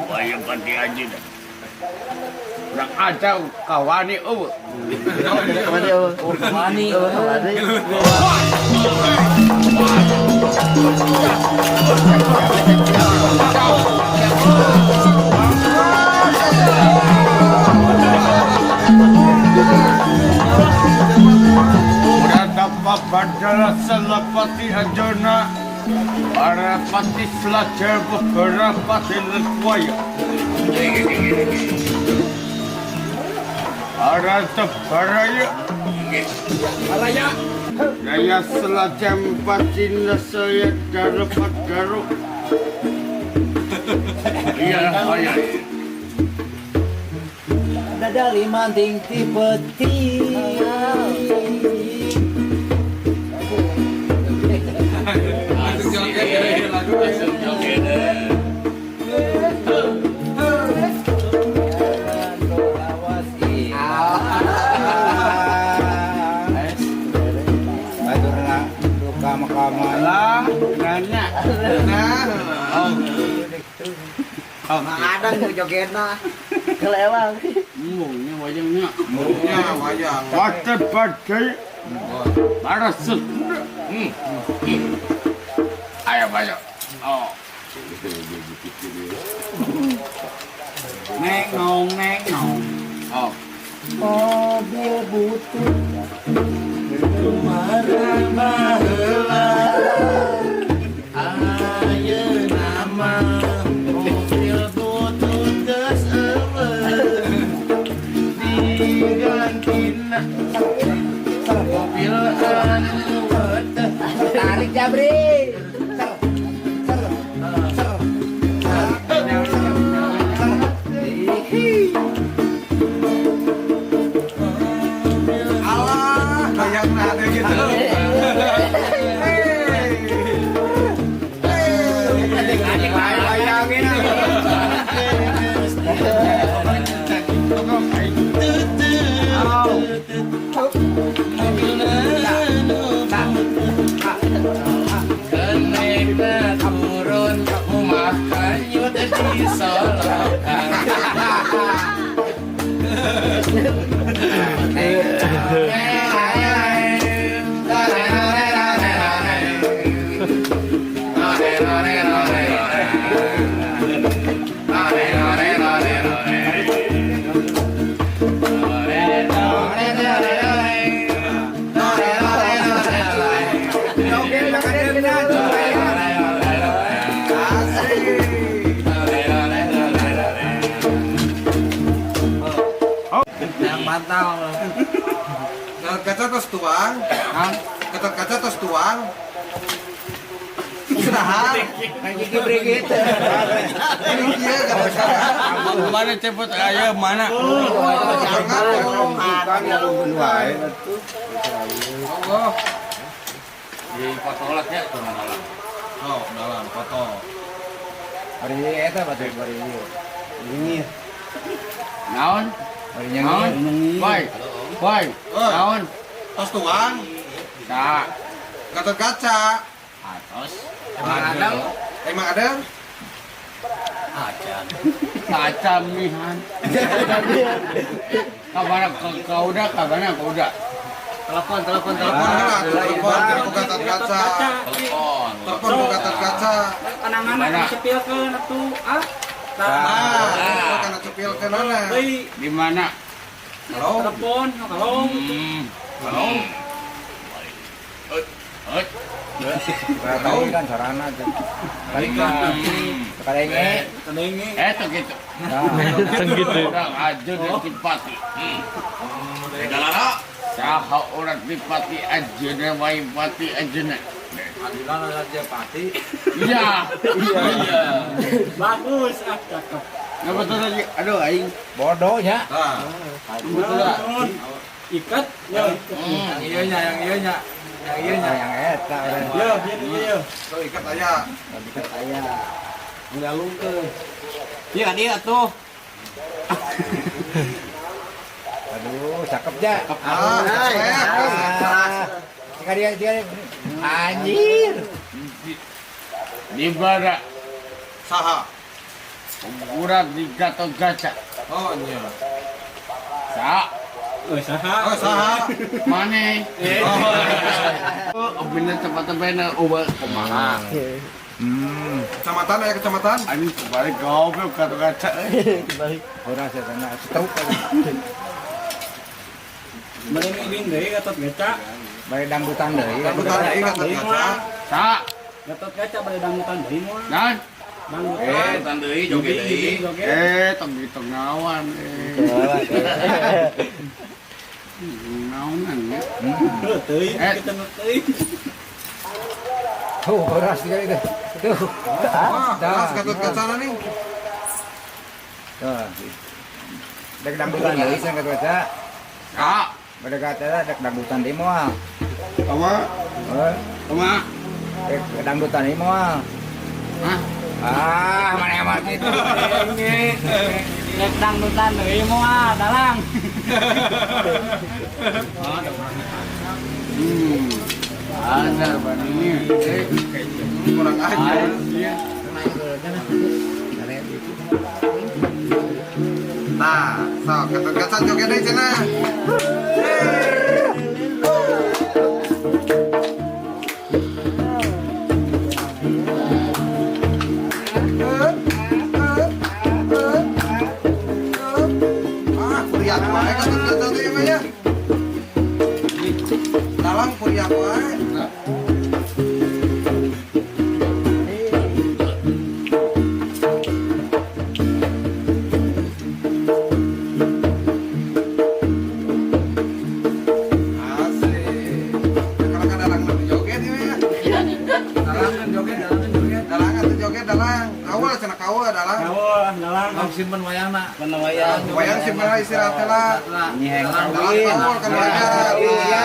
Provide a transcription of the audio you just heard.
Wayang pati aja dah. Urang aja kawani eueuh. Kawani eueuh. Kawani. Kawani. Badala Selapati Anjana Arapati Selajar Beberapa Lekwaya Arata Baraya Baraya Raya Selajam Pati Nasaya Darapat Daruk. Iya, iya. Dadali manting ti peti. Ada jogetna. Kelewang. Mungnya wayangnya. Mungnya wayang. Partai partai. Barasut. Ayo ayo. Oh. Neng nong neng nong. Oh. Mobil butut. Kumaha baheula. Ayeuna mah mobil butut geus eueuh. Digantina mobil anu teh. Tarik jabri. Alah, bayang nade gitu. Bayangin. Kenekna turun rumah kanyut di solokan. Yang bantal. Gatot kaca tos tuang. Gatot kaca tos tuang. Sudah. Gigi brigit. Ini dia gatot kaca. Mana cepet ayo mana? Allah. Di foto ya tuh dalam. Oh, dalam foto. Bari eta batu bari ieu. Ini. Naon? Bari Naon? Boy. Boy. Naon? Tos tuang. Sa. Gatot kaca. Atos. Emang ada? Emang ada? Acan. Kaca mihan. Kabar kau udah kabarnya kau udah. Telepon, telepon, Telepon telepon. lah, telepon, telepon Gatot kaca. Telepon. Telepon Gatot kaca. Mana? Cepilkeun atuh ah. Nah, telepon kana cepilkeun ana. Deui Di mana? Halo. telepon kalong. Halo. Tahu kan sarana tuh. Balik kan. Kadenge. Eh tuh gitu. Gitu. Orang aja di Pati. Dalara. Saha orang di Pati aja wae Pati aja. Adilan aja pati. Iya. Iya. Bagus ah cakep. Nggak betul lagi. Aduh aing. Bodohnya. Nah, Betul lah. Ikat ya. Yang ieu nya, yang ieu nya. Yang ieu nya, yang eta urang. Ya, biar dia. tuh ikat aya. Ikat aya. Nggalungkeun. Ieu ka dieu atuh. Aduh, cakep ja. Ah, Ah. Jika dia, jika dia. Anjir. Di bara Saha. Urang di Gatot Kaca. Oh nya. Sa, Oh, saha? Oh saha. maneh. Oh, bener tempat bener obat kumaha. Kecamatan aya kecamatan. Anjing kebalik goblok Gatot Kaca. Urang saya sana stroke. Bade ngibing deui Gatot Kaca. Bari dangdutan deui. Dangdutan deui Gatot Kaca. Sa, Gatot Kaca bade dangdutan deui moal. dan Dangdutan. Dangdutan deui joget deui. Joget. Tong ditengawan Naonan ya. Heuh, teuing Eh. kita nu teuing. Tuh, horas juga itu. Tuh. Wah, keras Gatot Kaca nih. Tuh. Dek dangdutan deui cenah Gatot Kaca. Sa, Bade kata dek dangdutan deui moal. apa? Heuh, Apa? dek dangdutan deui moal. Hah? Ah, mana emang gitu. Rek dangdutan deui moal, dalang. Ada bandingnya. Kurang aja. Iya. Nah, sok Gatot Kaca joget deui cenah. Ah, kuriak wae Gatot Kaca teh mah ya. Dalang kuriak wae. Asik. Kalau kan dalang mah joget ieu ya. Dalangan joget, dalangan joget. Dalang atuh joget dalang. Kawal cenah kawal dalang. Kawal, dalang. Tong simpen wayangna. Mana wayang. Wayang simpen istirahat heula. Nyeng Dalang kawin. kawal kan wajar. Iya.